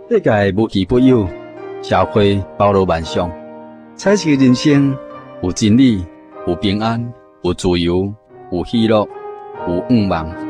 世界無奇不有，社會包羅萬象，彩色人生有真理，有平安，有自由，有喜樂，有願望。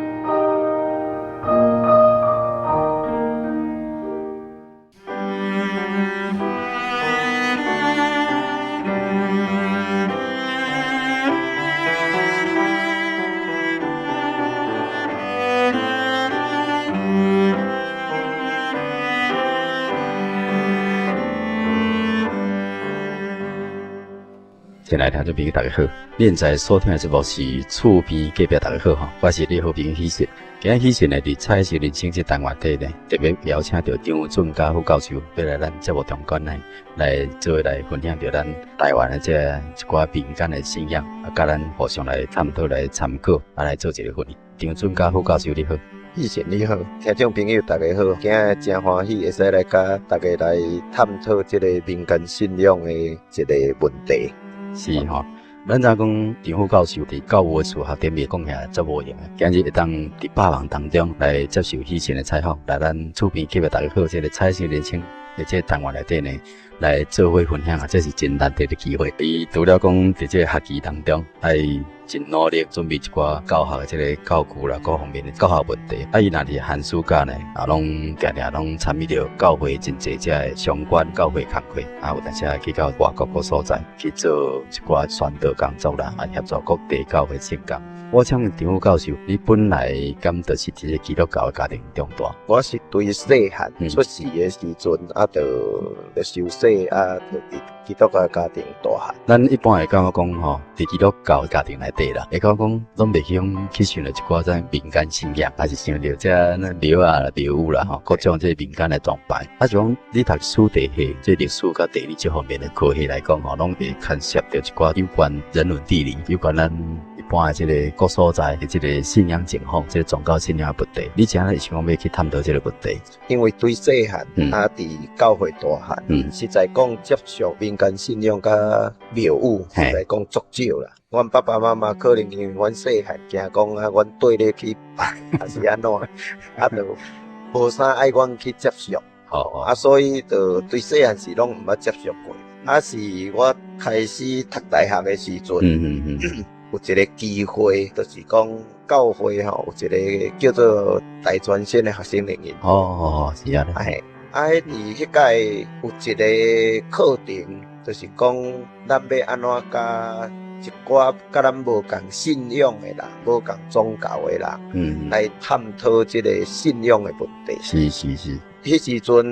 親愛聽眾朋友，大家好！你現在所聽的節目是厝邊隔壁，大家好吼，我是你好朋友喜信。今日喜信呢，佇彩色人生這單元底呢，特別邀請著張俊嘉副教授，欲來咱節目中間呢，來做伙來分享著咱台灣的這一寡民間的信仰，啊，佮咱互相來探討、來參考，啊，來做一個分享。張俊嘉副教授你好。喜信你好，聽眾朋友大家好，今日真歡喜會使來佮大家來探討這个民間信仰的一个問題。是吼，咱知影講張副教授佇教育的學頂面講起來足無閒的，今日會當佇百忙當中來接受喜信的採訪，來咱厝邊隔壁大家好，這个彩色人生的這個單元內底呢，來做伙分享啊，這是真難得的機會。伊除了講佇這個學期當中，愛真努力準備一寡教學的這个教具啦，各方面的教學問題。啊，伊若佇寒暑假呢，啊，攏定定攏參與著教會真濟這个相關教會工課，啊，有當時去到外國個所在去做一寡宣道工作啦，啊，協助各地教會聖工。我請問張副教授，你本來敢就是佇個基督教的家庭長大？我是對細漢出世的時陣，啊，就受洗，啊，就佇基督教家庭大漢。咱一般會感覺講吼，佇基督教家庭內底啦，會感覺講攏袂去講去想著一寡這民間信仰，還是想著這廟啊、廟宇啦吼，各種這民間的崇拜。啊，是講你讀史地系，這歷史佮地理這方面的科系來講吼，攏會牽涉著一寡有關人文地理，有關咱一般的這个各所在的這个信仰情況，這个宗教信仰的問題。你怎會想講欲去探討這个問題？因為對細漢，啊，佇教會大漢，實在講接觸民間信仰佮廟宇，實在講足少啦。阮爸爸媽媽可能因為阮細漢，驚講啊，阮綴咧去拜，還是按怎，啊，就無啥愛阮去接觸。啊，所以就對細漢時攏毋捌接觸過。啊，是我開始讀大學的時陣，有一个機會，就是講教會吼，有一个叫做大專線的學生聯誼。哦，是啊。嘿，啊，佇彼屆有一个課程，就是講咱欲按怎佮一寡佮咱無仝信仰的人，無仝宗教的人，來探討這个信仰的問題。彼時陣，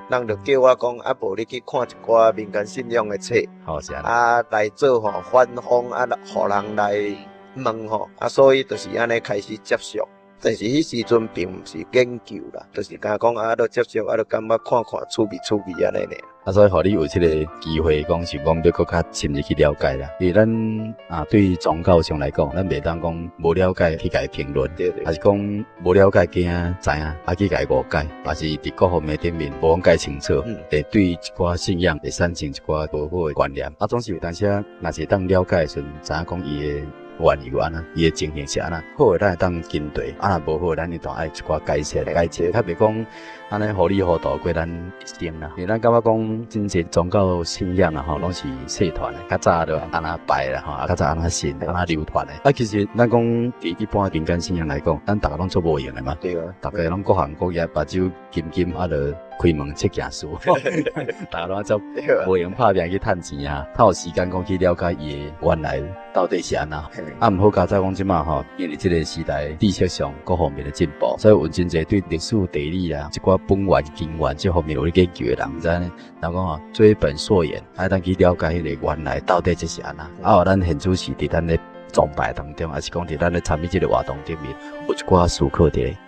人就叫我講，啊，無你去看一寡民間信仰的冊，啊，來做吼反方，啊，予人來問吼，啊，所以就是按呢開始接觸。但是彼時陣並毋是研究啦，就是敢講啊，都接觸啊，都感覺看看趣味趣味按呢爾。啊，所以予你有這個機會，講想講欲閣較深入去了解啦。因為咱啊，對宗教上來講，咱袂當講無了解去共伊評論，還是講無了解驚知影，啊去共伊誤解，還是佇各方面頂面無講解清楚，會對一寡信仰會產生一寡無好的觀念。啊，總是有當時啊，若是當了解的時陣，知影講伊的緣由按怎，伊的情形是按怎，好的咱會當跟隨，啊若無好的咱一定愛一寡解釋解釋，較袂講按呢糊裡糊塗過咱一生啦。因為咱感覺講真濟宗教信仰啊吼，攏是社團的，較早就按怎拜啦吼，啊較早按怎信，按怎流傳的。啊，其實咱講佇一般民間信仰來講，咱逐个攏足無閒的嘛，逐个攏各行各業，目睭金金啊，就開門七件事，逐个攏足無閒拍拚去趁錢啊，較有時間講去了解伊的原來到底是按怎。啊，毋好佳哉講這馬吼，因為這个時代知識上各方面的進步，所以有真濟對歷史地理啊，一寡本源根源這方面有咧研究的人，知影人講吼，追本溯源，愛當去了解彼个原來到底這是按怎。啊，咱現主時佇咱咧崇拜當中，還是講佇咱咧參與這个活動頂面，有一寡思考佇咧。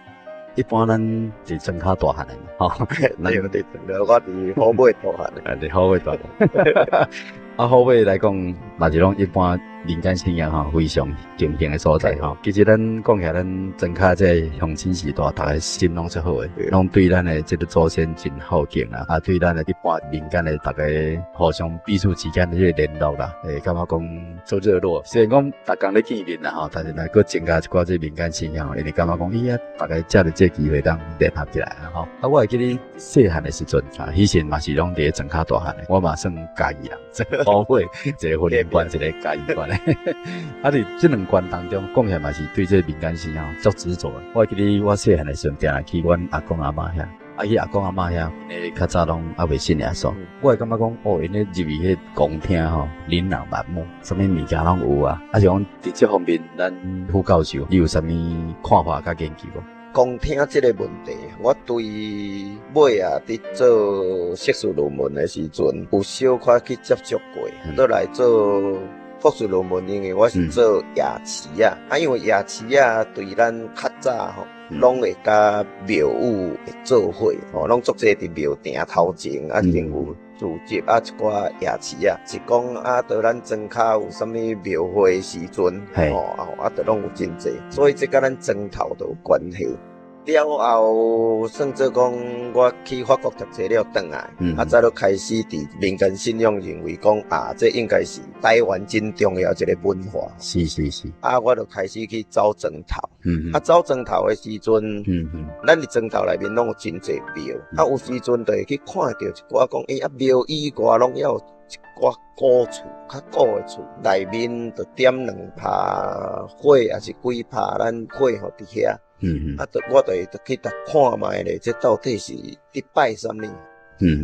一般咱佇莊跤大漢的嘛，吼，對對對，我佇虎尾大漢的。啊，佇虎尾大漢。啊，虎尾來講，嘛是攏一般民間信仰吼非常盛行的所在吼。其實咱講起來，咱莊跤這個鄉親時代，逐家心攏足好的，攏對咱的這個祖先真孝敬啦，啊，對咱的一般民間的逐家互相彼此之間的這個聯絡啦，會感覺講足熱絡。雖然講逐工咧見面啦吼，但是若閣增加一寡這個民間信仰，𪜶會感覺講，咦啊，逐家藉著這個機會當聯合起來啊吼。啊，我會記得細漢的時陣啊，彼時嘛是攏佇咧莊跤大漢的，我嘛算嘉義人，這個寶貝，一個雲林縣，一個嘉義縣的。啊，佇這兩縣當中，講起來嘛是對這個民間信仰足執著的。我會記得我細漢的時陣，定定去阮阿公阿嬤遐，啊去阿公阿嬤遐，𪜶較早攏猶未信耶穌，我會感覺講，哦，𪜶咧入去彼個公廳吼，琳琅滿目，啥物物件攏有啊。啊是講佇這方面，咱副教授，你有啥物看法佮研究無？公廳這個問題，我對尾啊，佇做碩士論文的時陣，有小可去接觸過，倒來做博士論文，因為我是做夜市仔，啊，因為夜市仔對咱較早吼，攏會佮廟宇會做伙，吼，攏足濟佇廟埕頭前啊，定有聚集啊一寡夜市仔，是講啊，佇咱莊跤有啥物廟會時陣，吼啊，就攏有真濟，所以這佮咱莊頭就有關係。了後算做講，我去法國讀冊了轉來，啊，才就開始佇民間信仰認為講啊，這應該是台灣真重要一個文化。啊，我就開始去走莊頭。啊，走莊頭的時陣，咱佇莊頭內面攏有真濟廟，啊，有時陣就會去看著一寡講，欸，啊，廟以外攏猶有一寡古厝，較古的厝內面就點兩拍火，抑是幾拍咱火予佇遐。啊，就我就會去共看覓咧，這到底是佇拜啥物？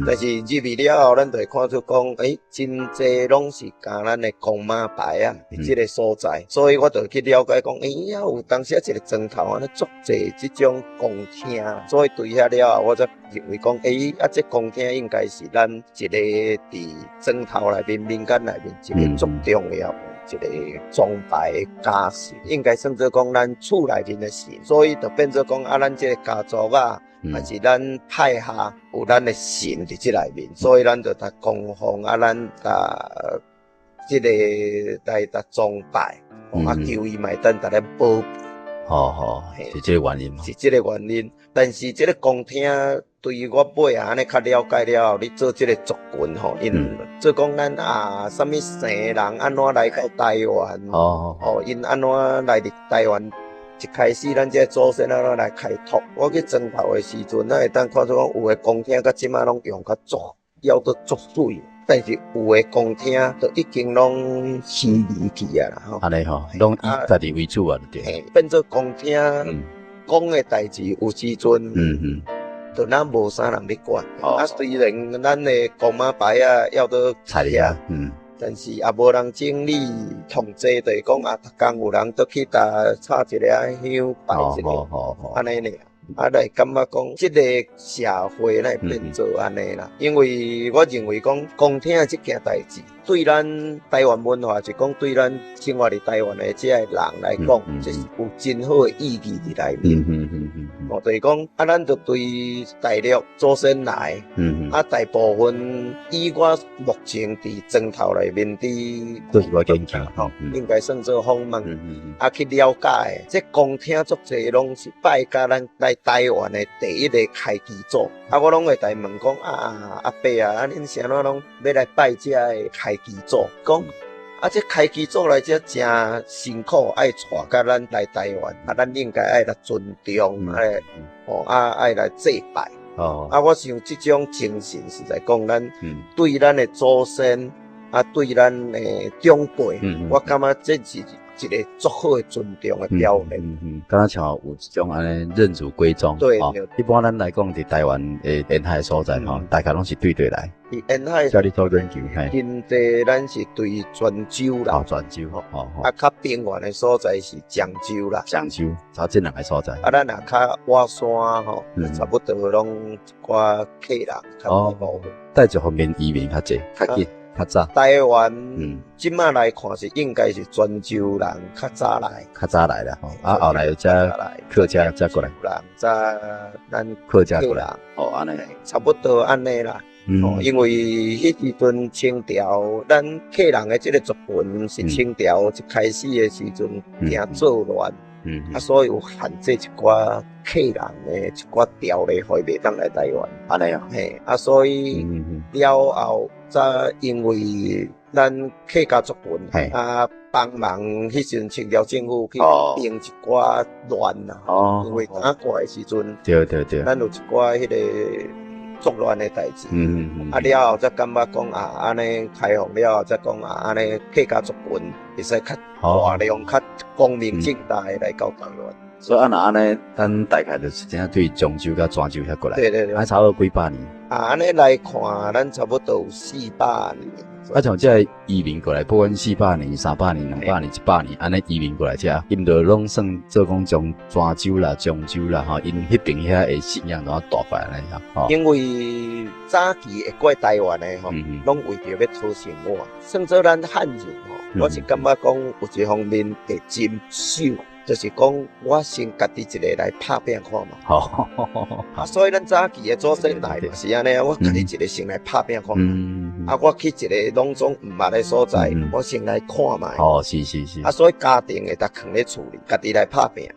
但是入去了後，咱就會看出講，欸，真濟攏是共咱的公媽牌仔，佇這個所在，所以我就去了解講，欸，啊有當時啊一個莊頭按呢足濟這種公廳，所以對遐了後，我才認為講，欸，啊這公廳應該是咱一個佇莊頭內面、民間內面一個足重要的一個崇拜的家神，應該算做講咱厝內面的神，所以就變做講啊，咱這個家族啊，還是咱派下有咱的神佇這內面，所以咱就共供奉啊，咱共這個來共崇拜，啊求伊嘛會當共咱保庇。吼吼，是這個原因。是這個原因，但是這個公廳對於我尾仔按呢較了解了後，咧做這個族群吼，𪜶做講咱啊，啥物姓的人按怎來到台灣？哦，𪜶按怎來佇台灣？一開始咱這個祖先按怎來開拓？我去莊頭的時陣，咱會當看出講有的公廳到這馬攏用較足，猶閣足媠，但是有的公廳就已經攏虛離去啊啦吼。按呢吼，攏以家己為主啊，對。嘿，變做公廳講的代誌有時陣，就若無啥人咧管。啊，雖然咱的公媽牌仔猶閣菜遐，但是也無人整理統計，就是講啊，逐工有人倒去共插一個香拜一下，按呢爾。啊，來感覺講，這個社會來變做按呢啦，因為我認為講公廳這件代誌，對咱台灣文化，是講對咱生活佇台灣的這個人來講，這是有真好的意義佇內面。哦，就是講啊，咱就對大陸祖先來，啊，大部分以我目前佇莊頭內面佇，都是我研究，應該算做訪問，啊，去了解，這公廳足濟攏是拜佮咱來台灣的第一個開基祖，啊，我攏會共問講啊，阿伯啊，啊，恁是按怎攏欲來拜這个開基祖？講啊，這開基祖來遮誠辛苦，愛帶佮咱來台灣，啊，咱應該愛來尊重，愛哦，啊，愛來祭拜。啊，我想這種精神是在講咱對咱的祖先，啊，對咱的長輩，我感覺這是一個足好的尊重的表現。敢若像有這種按呢認祖歸宗。一般咱來講，佇台灣的沿海所在吼，大概攏是對佗來。佇沿海，遮你做研究，真濟咱是對泉州啦。哦，泉州，吼。啊，較平原的所在是漳州啦。漳州，差這兩個所在。啊，咱若較倚山吼，差不多攏一寡客人較大部分。佗一方面移民較濟，較緊。較早，台灣，這馬來看是應該是泉州人較早來，較早來啦，啊後來才客家才過來，人才咱客家過來，哦按呢，差不多按呢啦。哦，因為彼時陣清朝，咱客人的這个族群是清朝一開始的時陣驚作亂，啊，所以有限制一寡客人的一寡條例，予伊袂當來台灣。按呢啊，嘿，啊，所以了後才因為咱客家族群啊，幫忙彼時陣清朝政府去平一寡亂啦。因為打過來的時陣，咱有一寡彼个作亂的代誌，啊了後才感覺講啊，按呢開放了後才講啊，按呢客家族群會使較大量、較光明正大的來到台灣。所以啊，若按呢，咱大概就是這樣對漳州佮泉州遐過來。對對對。啊，差不多幾百年。啊，按呢來看，咱差不多有400年。啊，像這个移民過來，不管400年、300年、200年、100年，按呢移民過來遮，𪜶就攏算做講將泉州啦、漳州啦，吼，𪜶彼爿遐的信仰攏帶過來按呢吼。因為早期會過台灣的吼，攏為著欲討生活，算做咱漢人吼，我是感覺講有一方面會真守。就是講，我先家己一个來拍拚看嘛。啊，所以咱早期的祖先來嘛是按呢，我家己一个先來拍拚看嘛。啊，我去一个攏總毋捌的所在，我先來看覓。哦，是是是。啊，所以家庭會當囥咧厝裡，家己來拍拚。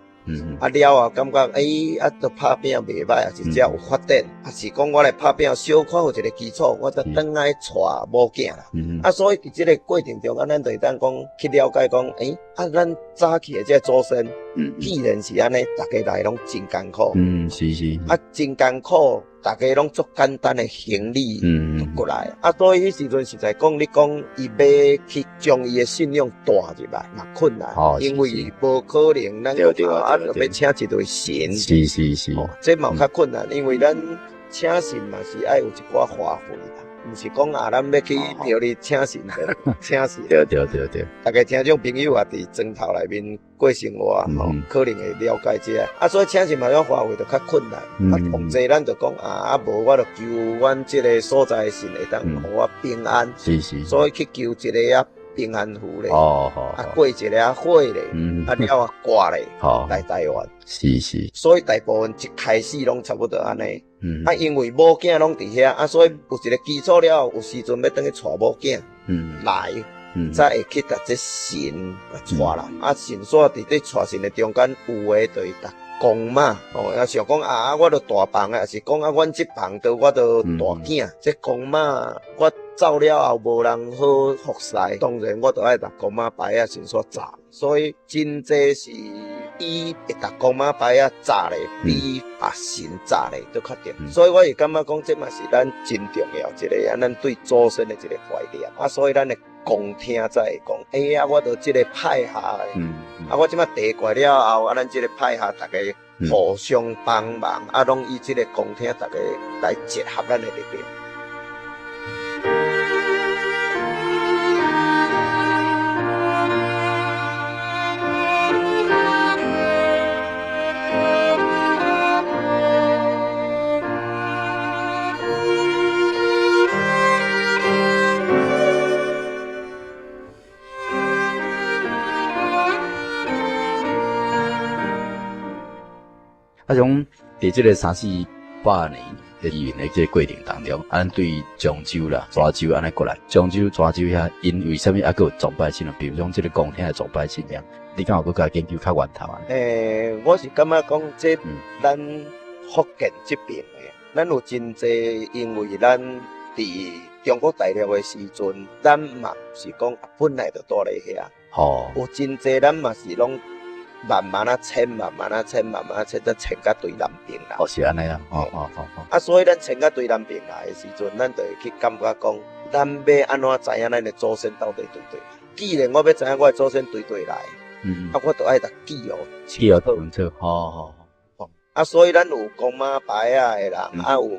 啊了後感覺，欸，啊，都拍拚袂䆀，抑是遮有發展，抑是講我來拍拚，小可有一个基礎，我才轉來帶某囝啦。啊，所以佇這个過程中，啊，咱就會當講去了解講，欸，啊，咱早期的這个祖先，既然是按呢，逐家來攏真艱苦。是是。啊，真艱苦，逐家攏足簡單的行李過來。啊，所以彼時陣實在講，你講伊欲去將伊的信仰帶入來嘛困難，因為無可能咱啊，就欲請一位神。是是是。這嘛較困難，因為咱請神嘛是愛有一寡花費啦。毋是講啊，咱欲去廟裡請神，請神。對對對對。逐家聽眾朋友也佇磚頭內面過生活，吼，可能會了解這個。啊，所以請神嘛要花費就較困難。啊，況且咱就講啊，啊無我就求阮這个所在的神會當予我平安。是是。所以去求一个啊平安符咧。啊，過一个啊火咧。啊了啊掛咧。來台灣。是是。所以大部分一開始攏差不多按呢。啊，因為某囝攏佇遐，啊，所以有一个基礎了後，有時陣欲轉去帶某囝來，才會去共這神帶來。啊，神煞佇咧帶神的中間，有的就會共公媽，哦，啊想講啊，我著大房的，抑是講啊，阮這房著我著大囝，這公媽我走了後無人好服侍，當然我著愛共公媽牌仔神煞紮，所以真濟是比會共公媽牌仔紮咧，比把神紮咧都較重。所以我會感覺講，這嘛是咱真重要一个，啊，咱對祖先的一个懷念。啊，所以咱的公廳才會講，欸呀，我著這个派下的，啊，我這擺地過了後，啊，咱這个派下逐家互相幫忙，啊，攏以這个公廳逐家來結合咱的力量。啊，像佇這个三四百年的移民的這个過程當中，啊，咱對漳州啦、泉州按呢過來，漳州、泉州遐，𪜶為啥物猶閣有崇拜信仰？比如講這个宮廷的崇拜信仰，你敢有閣共研究較源頭啊？欸，我是感覺講，這咱福建這邊的，咱有真濟，因為咱佇中國大陸的時陣，咱嘛毋是講本來就蹛咧遐，有真濟咱嘛是攏慢慢仔遷，慢慢仔遷，慢慢仔遷，才遷到對南邊來。哦，是按呢啊，啊，所以咱遷到對南邊來的時陣，咱就會去感覺講，咱欲按怎知影咱的祖先到底對佗來？既然我欲知影我的祖先對佗來，啊，我就愛共記錄記錄清楚，啊，所以咱有公媽牌仔的人，啊有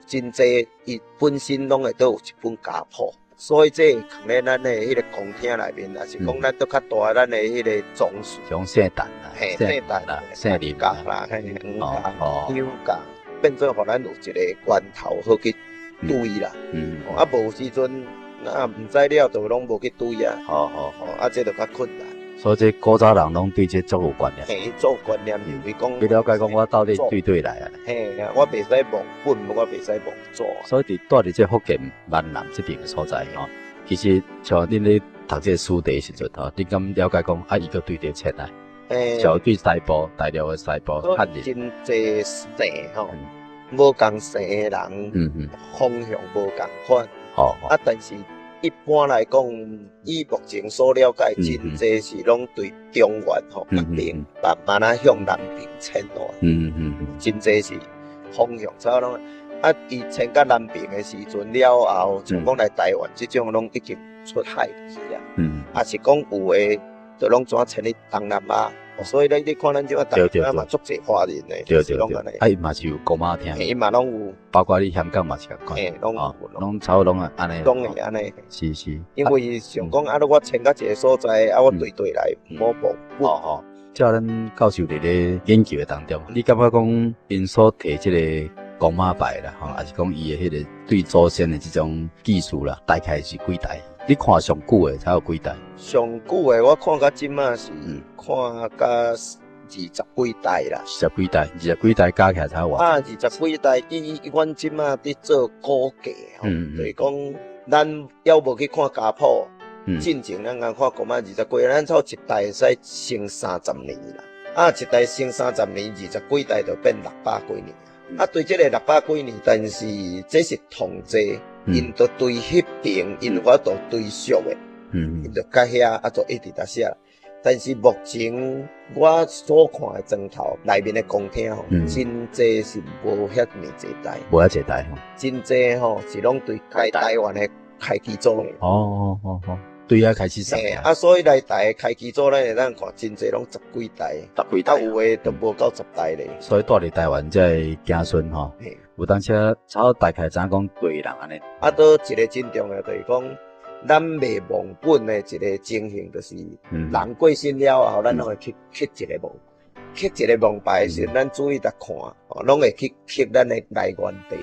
真濟，伊本身攏會都有一本家譜。所以這會藏咧咱的彼个公廳內面，抑是講咱閣較大咱的彼个宗祠，像聖誕啦，嘿，聖誕啦，聖林家啦，嘿，黃家、張家，變做予咱有一个源頭好去對啦。啊，無時陣，啊，毋知了就攏無去對啊。啊，這就較困難。所以這古早人攏對這足有觀念。嘿，做觀念認為講，欲了解講我到底對佗來啊？嘿，我袂使忘本，我袂使忘祖。所以佇住佇這福建閩南這爿的所在吼，其實像恁咧讀這個書籍的時陣吼，你敢了解講啊？伊閣對佗遷來，像對西部大陸的西部漢人，真濟姓吼，無仝姓的人，方向無仝款。啊，但是一般來講，以目前所了解，真濟是攏對中原吼北邊慢慢仔向南邊遷來。真濟是方向差攏啊，伊遷到南邊的時陣了後，像講來台灣這種攏已經出海去啊。啊是講有的，就攏怎遷去東南亞。所以咧，你看咱這馬台灣嘛，足濟華人的，對對對，啊，伊嘛是有古媽廳，伊嘛攏有，包括你香港嘛是仝款，攏有，攏差不多攏按呢，攏會按呢，是是。因為想講啊，我遷到一個所在，啊，我對對來，無無。哦哦，照咱教授佇咧研究的當中，你感覺講𪜶所提這個公媽拜啦，吼，還是講伊的彼個對祖先的這種祭祀啦，大概是幾代？你看上久的才有幾代？上久的我看到這馬是看到二十幾代啦。二十幾代，二十幾代加起來才有偌？啊，二十幾代，以阮這馬佇做估計吼，就是講咱猶無去看家譜，進前咱通看講啊，二十幾，咱湊一代會使生30年啦。啊，一代生三十年，二十幾代就變六百幾年。啊，對這個六百幾年，但是這是統計，𪜶都對彼爿，𪜶有法度追溯的，𪜶就佮遐啊，就一直佇寫。但是目前我所看的磚頭內面的公廳吼，真濟是無遐爾濟代，無遐濟代吼，真濟吼是攏對台灣的開基祖。哦哦哦哦，對遐開始算。啊，所以來台開基祖，咱會當看真濟攏十幾代，十幾代，啊有的都無夠十代咧。所以住佇台灣這個子孫吼，有當時差不多大概知影講對人按呢。啊，閣一個真重要就是講，咱袂忘本的一個情形，就是人過身了後，咱攏會去刻一個墓，刻一個墓牌的時陣，咱注意來看，攏會去刻咱的來源地。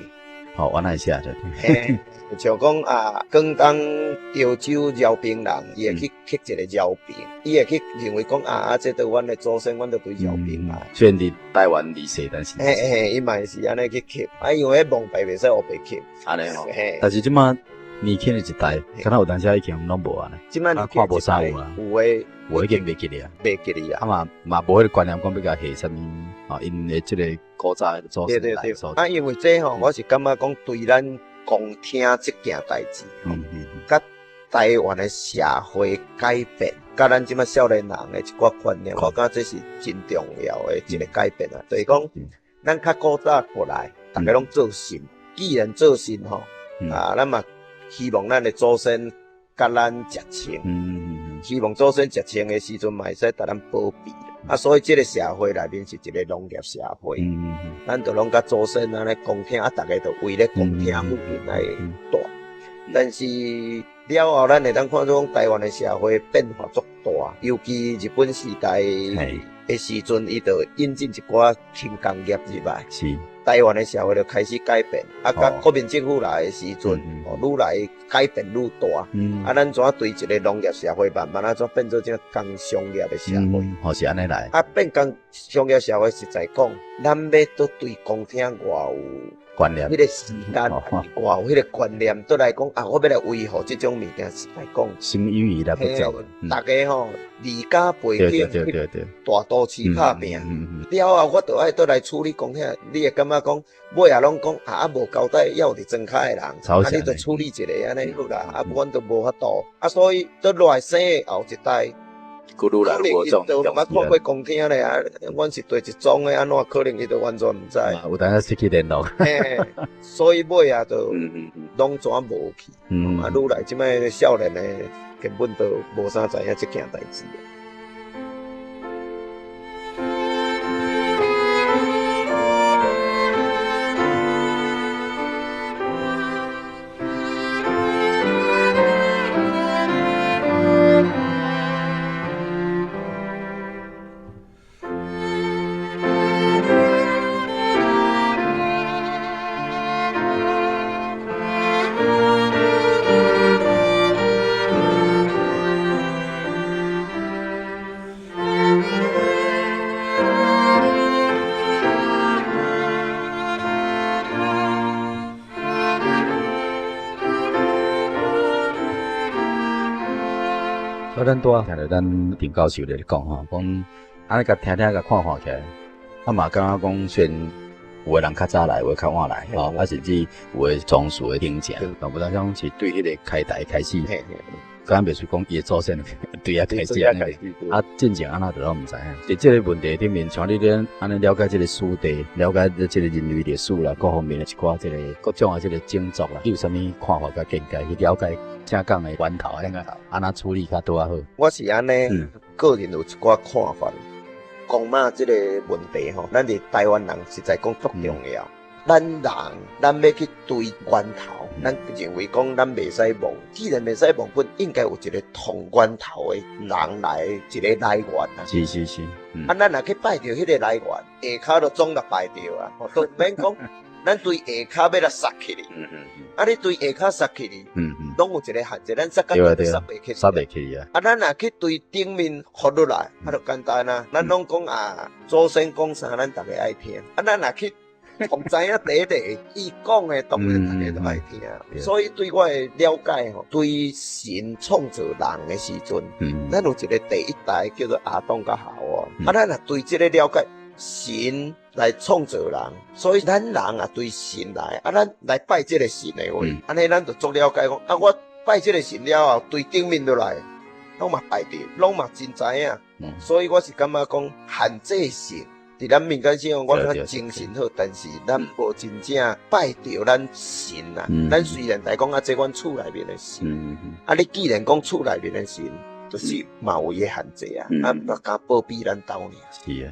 哦，原來是按呢。嘿，像講啊，廣東潮州饒平人，伊會去刻一個饒平，伊會去認為講啊，啊，這都阮的祖先，阮都對饒平來。雖然佇台灣離世，但是嘿嘿，伊嘛是按呢去刻，啊，因為彼墓牌袂使烏白刻。按呢吼。但是這馬年輕的一代，敢若有當時已經攏無按呢。這馬看無啥有啊。有的，有已經袂記得啊。袂記得啊。啊嘛嘛無彼個觀念，講欲共下啥物，啊，𪜶的這個古早的祖先來所。啊，因為這吼，我是感覺講對咱公廳這件代誌，佮台灣的社會改變，佮咱這馬少年人的一寡觀念，我感覺這是真重要的一個改變啊。就是講，咱較古早過來，逐家攏做神，既然做神吼，啊，咱嘛希望咱的祖先佮咱食穿，希望祖先食穿的時陣嘛會使共咱保庇。啊，所以這個社會內面是一個農業社會，咱就攏佮祖先按呢公廳，啊，逐家就圍咧公廳附近來住。但是了後，咱會當看出講台灣的社會變化足大，尤其日本時代的時陣，伊就引進一寡輕工業入來。台灣的社會就開始改變，啊，佮國民政府來的時陣，哦，愈來改變愈大。啊，咱怎對一個農業社會慢慢啊，怎變做這工商業的社會？哦，是按呢來。啊，變工商業社會，實在講，咱欲閣對公廳偌有觀念，彼個時間，偌有彼個觀念，倒來講啊，我欲來維護這種物件，實在講，心有餘而力不足。逐家吼，離家背景去大都市拍拚，了後我就愛倒來處理公廳，你會感覺講，尾仔攏講啊，無交代，猶有佇莊跤的人，啊，你就處理一下按呢好啦，啊，阮都無法度，啊，所以倒落來生的後一代，可能伊都毋捌看過公廳咧啊，阮是佗一莊的，按怎可能伊都完全毋知。有當時失去聯絡。嘿，所以尾仔就攏怎無去，啊，愈來這擺少年的根本都無啥知影這件代誌。啊，咱拄仔聽著咱丁教授咧講吼，講按呢共聽聽共看看起來，啊嘛感覺講雖然有的人較早來，有的較晚來，吼，啊甚至有的宗師的行程，但無當講是對彼个開台開始，敢袂輸講伊的祖先對遐開始按呢，啊進前按怎就攏毋知影。佇這个問題頂面，像你咧按呢了解這个史地，了解這个人類歷史啦，各方面的一寡這个各種的這个種族啦，你有啥物看法佮見解去了解正港的源頭，應該按怎處理較拄仔好？我是按呢，個人有一寡看法。公媽這个問題吼，咱佇台灣人實在講足重要。咱人，咱欲去追源頭，咱認為講咱袂使忘。既然袂使忘本，應該有一个通源頭的人來一个來源啊。啊，咱若去拜著彼个來源，下跤就總來拜著啊。都毋免講，咱對下跤欲來殺起哩。啊，你對下跤殺起哩，攏有一个限制，咱殺到都殺袂起。殺袂起啊。啊，咱若去對頂面伏落來，啊，就簡單啊。咱攏講啊，祖先講啥，咱逐个愛聽。啊，咱若去從知影第一個，伊講的當然逐个都愛聽。所以對我的了解吼，對神創造人的時陣，咱有一个第一代叫做亞當佮夏娃。啊，咱若對這个了解，神來創造人，所以咱人啊對神來，啊，咱來拜這个神的話，按呢咱就足了解講，啊，我拜這个神了後，對頂面落來，攏嘛拜著，攏嘛真知影。所以我是感覺講限制性。佇咱民間信仰，我感覺精神好，但是咱無真正拜著咱神啊。咱雖然來講啊，這阮厝內面的神，啊，你既然講厝內面的神，就是嘛有伊的限制啊，啊，毋敢保庇咱兜爾。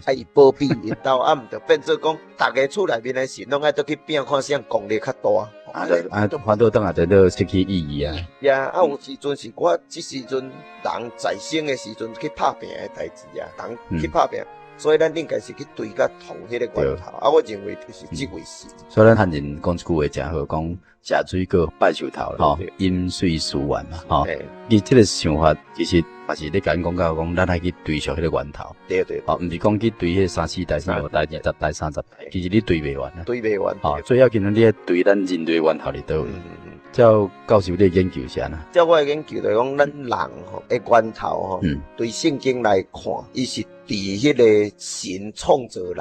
啊，伊保庇𪜶兜，啊，毋著變做講，逐个厝內面的神攏愛倒去拼看誰功力較大。啊，啊，反倒轉來就都失去意義啊。呀，啊，有時陣是我這時陣人在生的時陣去拍拚的代誌啊，人去拍拚。所以咱應該是去追較通彼个源頭，啊，我認為就是這回事。所以咱漢人講一句話誠好，講食水果拜樹頭，吼，飲水思源嘛，吼。伊這个想法其實嘛是咧共咱講到講，咱愛去追溯彼个源頭。吼，毋是講去追彼三四代、四五代、20代、30代，其實你追袂完啊。追袂完。吼，最要緊你愛追咱人類源頭佇佗位。照教授你的研究是按怎？照我的研究就是講，咱人吼的源頭吼，對聖經來看，伊是佇彼个神創造人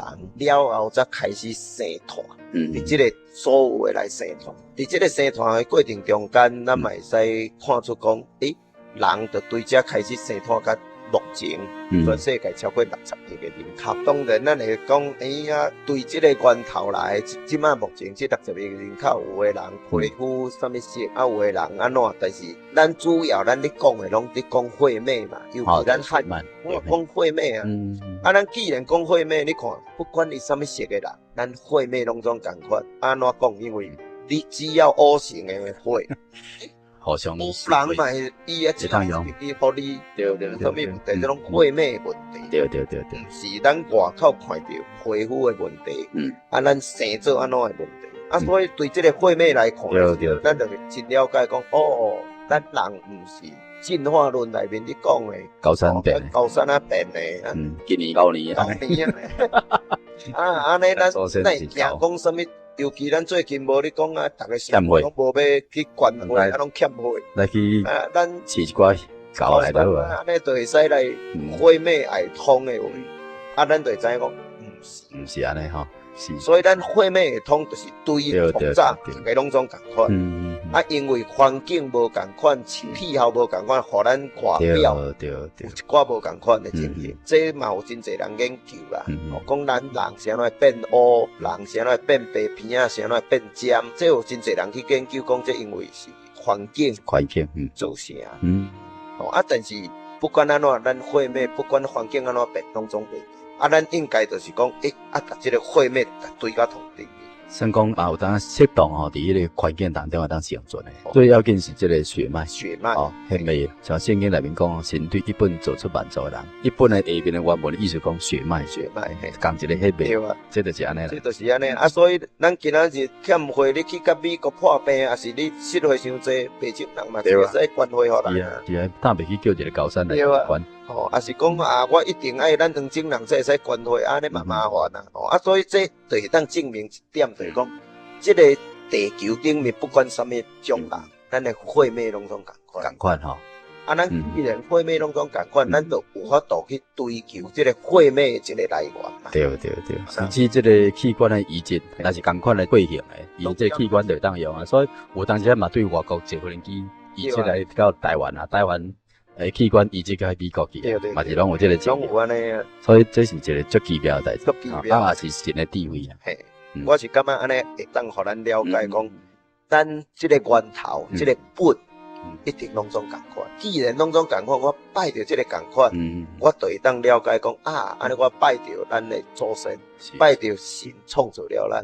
了後，才開始生湠。佇這个所有的來生湠，佇這个生湠的過程中間，咱嘛會使看出講，人就對這開始生湠到目前，全世界超過60億个人口。當然，咱會講，啊，對這个源頭來，這擺目前這六十億人口，有的人皮膚啥物色，啊，有的人按怎，但是咱主要咱咧講的攏佇講血脈嘛，尤其咱漢人，我講血脈啊。啊，咱既然講血脈，你看，不管伊啥物色的人，咱血脈攏總仝款。按怎講？因為你只要烏性的血。互相人嘛會伊啊，伊予你，啥物問題？這攏血脈的問題。毋是咱外口看著皮膚的問題，啊，咱生做按怎的問題。啊，所以對這个血脈來看，咱就真了解講，哦，咱人毋是進化論內面咧講的高山變，高山啊變的。今年九年啊。九年啊，啊，按呢咱咱會驚講啥物？尤其咱最近無咧講啊，逐个欠血，攏無欲去捐血，啊，攏欠血。來去啊，咱飼一寡狗來就好啊。按呢就會使來血脈會通的話，啊，咱就會知影講，毋是，毋是按呢吼。是。所以咱血脈會通，就是對從早逐个攏總仝款。啊，因為環境無仝款，氣候無仝款，予咱外表有一寡無仝款的情形。這嘛有真濟人研究啦，講咱人是按怎變烏，人是按怎變白鼻仔，是按怎變尖，這有真濟人去研究講，這因為是環境環境造成。啊，但是不管按怎，咱血脈不管環境按怎變，攏總變。啊，咱應該就是講，啊，共這个血脈追甲通頂。算講嘛有當適當吼，佇彼個環境當中會當生存的。最要緊是這个血脈，血脈哦，血脈。像聖經內面講，神對一本造出萬族的人，一本的下面的原文的意思講血脈，血脈，仝一个血脈，對啊，這就是按呢啦。這就是按呢。啊，所以咱今仔日欠血，你去佮美國破病，抑是你失血傷濟，白種人嘛會使捐血予人啊。是啊，打袂去叫一个高山來捐。吼，抑是講啊，我一定愛咱黃種人才會使捐血，按呢嘛麻煩啊。吼，啊，所以這就會當證明一點，就是講，這个地球頂面不管啥物種人，咱的血脈攏總仝款。仝款吼。啊，咱既然血脈攏總仝款，咱就有法度去追求這個血脈的這個來源嘛。對對對，甚至這個器官的移植，若是仝款的血型的，伊這個器官就會當用啊。所以有當時嘛對外國坐飛機移植來到台灣啊，台灣的器官移植到美國去，嘛是攏有這個情形。攏有按呢。所以這是一個足奇妙的代誌，足奇妙，啊，也是神的智慧啊。嘿，我是感覺按呢會當予咱了解講，咱這個源頭，這個本。一定攏總仝款。既然攏總仝款，我拜著這個仝款，我就會當了解講啊，按呢我拜著咱的祖先，拜著神創造了咱。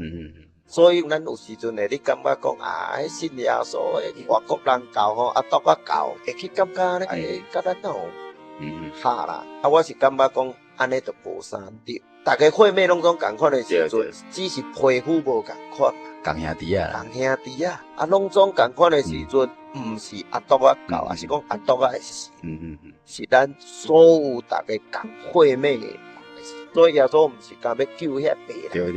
所以咱有時陣會你感覺講啊，彼信耶穌的外國人教吼，阿篤仔教，會去感覺按呢，佮咱哪有合啦？啊，我是感覺講按呢就無啥對。逐家血脈攏總仝款的時陣，只是皮膚無仝款。仝兄弟啊，仝兄弟啊，啊，攏總仝款的時陣，毋是阿篤仔教，抑是講阿篤仔的神，是咱所有逐家仝血脈的人。所以耶穌毋是干欲救遐白人，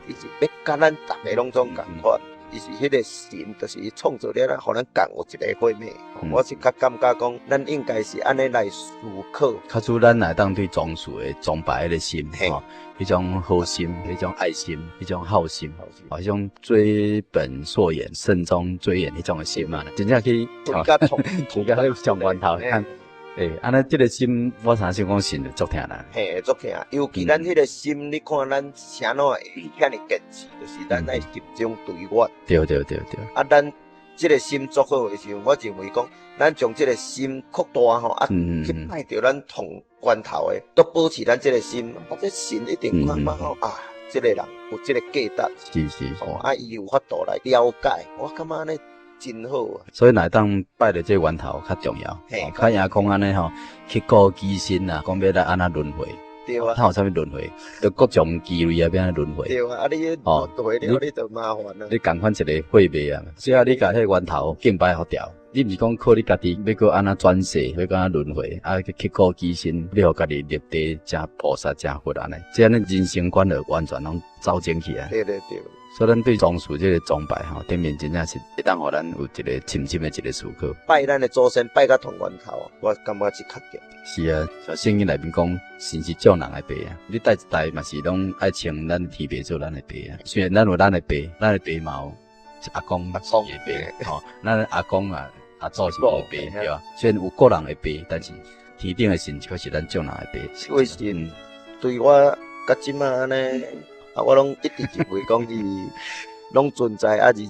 伊是欲佮咱逐家攏總仝款。伊是彼個神，就是伊創造了咱，予咱仝有一個血脈。我是較感覺講，咱應該是按呢來思考。較主咱會當對宗師的崇拜彼個心，吼，彼種好心，彼種愛心，彼種孝心，彼種追本溯源、慎終追遠彼種的心嘛，真正去，追到上源頭。欸，按呢這個心，我常想講神就足疼啦。嘿，足疼。尤其咱彼個心，你看咱啥怎會遐爾堅持，就是咱愛集中對我。對對對對。啊，咱這個心足好的時陣，我認為講，咱將這個心擴大吼，啊，去拜著咱同源頭的，都保持咱這個心，啊，這神一定感覺吼啊，這個人有這個價值。是是。哦，啊，伊有法度來了解，我感覺按呢。真好啊！所以若會當拜著這個源頭較重要，較贏講按呢吼，刻苦己身啊，講欲來按怎輪迴？對啊。他有啥物輪迴？就各種機類啊，欲按怎輪迴？對啊，啊你輪迴了，你就麻煩啊。你仝款一個血脈啊，只要你共彼個源頭敬拜予牢，你毋是講靠你家己欲閣按怎轉世，欲閣按怎輪迴，啊去刻苦己身，你予家己立地成菩薩成佛按呢？這按呢人生觀就完全攏走正去啊。對對對。所以咱對宗師這個崇拜吼，頂面真正是會當予咱有一個深深的一個思考。拜咱的祖先，拜到同源頭，我感覺是較對。是啊，像聖經內面講，神是眾人的爸啊，你代一代嘛是攏愛稱咱天父做咱的爸啊。雖然咱有咱的爸，咱的爸嘛有阿公是伊的爸，吼，咱阿公啊阿祖是伊的爸，對吧？雖然有個人的爸，但是天頂的神卻是咱眾人的爸。這位神對我到這馬按呢。啊，我攏一直認為講伊攏存在啊，而且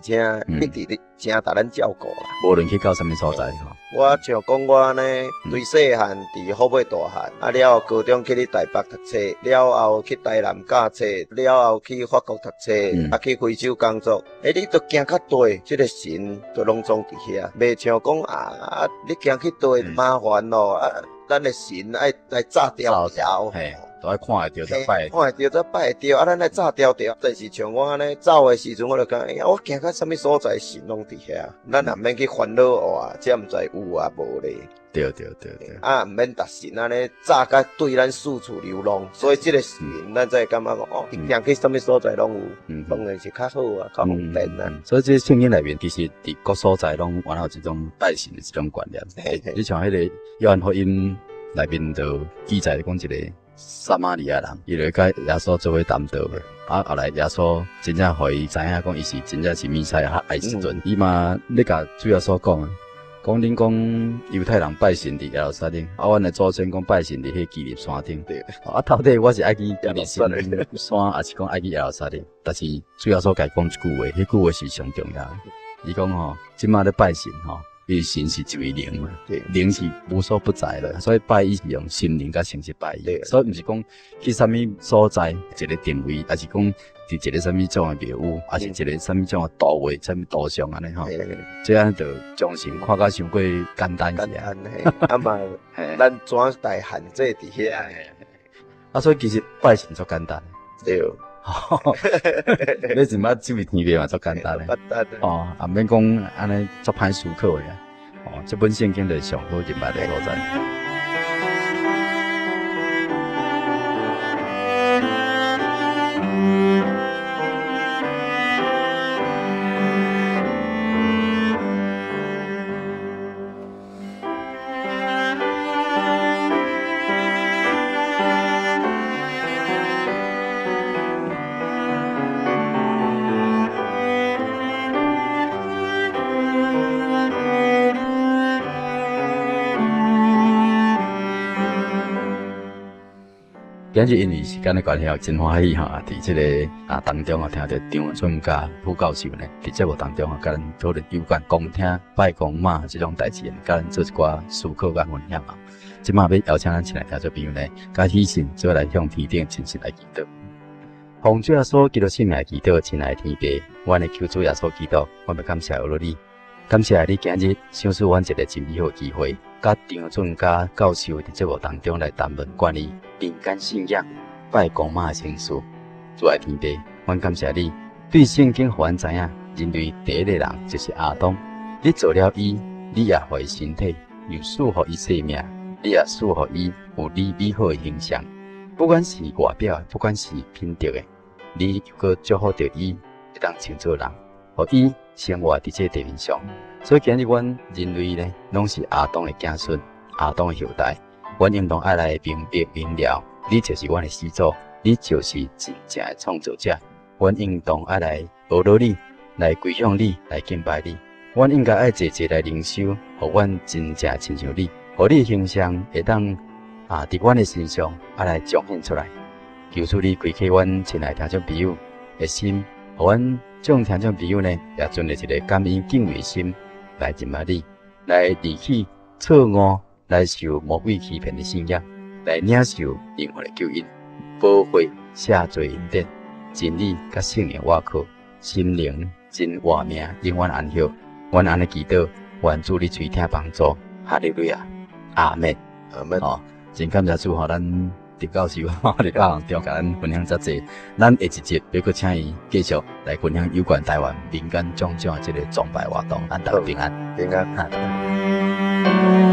一直咧誠值咱照顧啦。無論去到啥物所在吼。我像講我按呢，對細漢佇虎尾大漢，啊了後高中去咧台北讀冊，了後去台南教冊，了後去法國讀冊，啊去非洲工作。欸，你都行較佗，這個神都攏總佇遐，袂像講啊，你行去佗麻煩咯，啊，咱的神愛來紮牢牢。都愛看會著才拜，看會著才拜會著。啊，咱愛紮牢牢。但是像我按呢走的時陣，我就感覺，哎呀，我行到啥物所在，神攏佇遐。咱也毋免去煩惱哇，這毋知有啊無咧。對對對對。啊，毋免逐神按呢紮甲對咱四處流浪。所以這個神，咱才會感覺講，哦，伊行去啥物所在攏有，當然是較好啊，較方便啊。所以這聖經內面其實佇各所在攏原來有這種拜神的這種觀念。你像彼個約翰福音內面就記載講一個。撒瑪利亞人，伊就佮耶穌做伙談道，啊，後來耶穌真正予伊知影講，伊是真正是彌賽亞的時陣，伊嘛咧共主耶穌講啊，講恁講猶太人拜神佇耶路撒冷，啊，阮的祖先講拜神佇彼基立山頂，啊，到底我是愛去基利心山，抑是講愛去耶路撒冷？但是主耶穌共伊講一句話，彼句話是上重要的。伊講吼，這馬咧拜神吼。因為神是一位靈嘛，靈是無所不在的，所以拜伊是用心靈佮誠實拜伊，所以毋是講去啥物所在一個定位，抑是講佇一個啥物種的廟宇，抑是一個啥物種的圖畫、啥物圖像按呢吼，這按呢就將神看甲傷過簡單去啊。啊嘛，咱怎來限制佇遐？啊，所以其實拜神足簡單。對。你是捌這位天父嘛足簡單的。哦，也毋免講按呢足歹思考的。哦，這本聖經就是上好認捌的所在。今日因為時間的關係，真歡喜吼，佇這个當中啊，聽著張俊嘉副教授呢，佇節目當中啊，佮咱討論有關公廳拜公媽這種代誌，佮咱做一寡思考佮分享啊。這馬欲邀請咱親愛聽眾朋友呢，佮喜信做來向天頂親身來祈禱。奉主耶穌基督聖名祈禱，親愛的天父，阮的求主耶穌基督，阮欲感謝阿你，感謝你今日賞賜阮一个真美好機會，佮張俊嘉教授佇節目當中來談論關於民間信仰拜公媽的情事。主愛天父，阮感謝你，對聖經予阮知影，人類第一个人就是亞當，你造了伊，你也予伊身體，又賜予伊生命，你也賜予伊有你美好的形象。不管是外表，不管是品德的，你又閣祝福著伊，會當成做人，予伊生活佇這地面上。所以今日阮人類呢，攏是亞當的子孫，亞當的後代。阮應當愛來明白明了，你就是阮的始祖，你就是真正的創造者。阮應當愛來學著你，來歸向你，來敬拜你。阮應該愛濟濟來靈修，予阮真正親像你，予你的形象會當佇阮的身上來彰顯出來。求主你開啟阮親愛聽眾朋友的心，予阮眾聽眾朋友呢，也存著一个感恩敬畏心來認識你，來離棄錯誤，來受魔鬼欺騙的信仰，來領受靈魂的救恩，寶血赦罪恩典，真理佮聖靈倚靠，心靈真活命，永遠安息。阮按呢祈禱，願主你垂聽幫助，哈利路亞，阿門。阿門。哦，真感謝主，予咱張教授佇教堂中共咱分享遮濟，咱下一集欲閣請伊繼續來分享有關台灣民間種種的這个崇拜活動，咱大家平安。平安。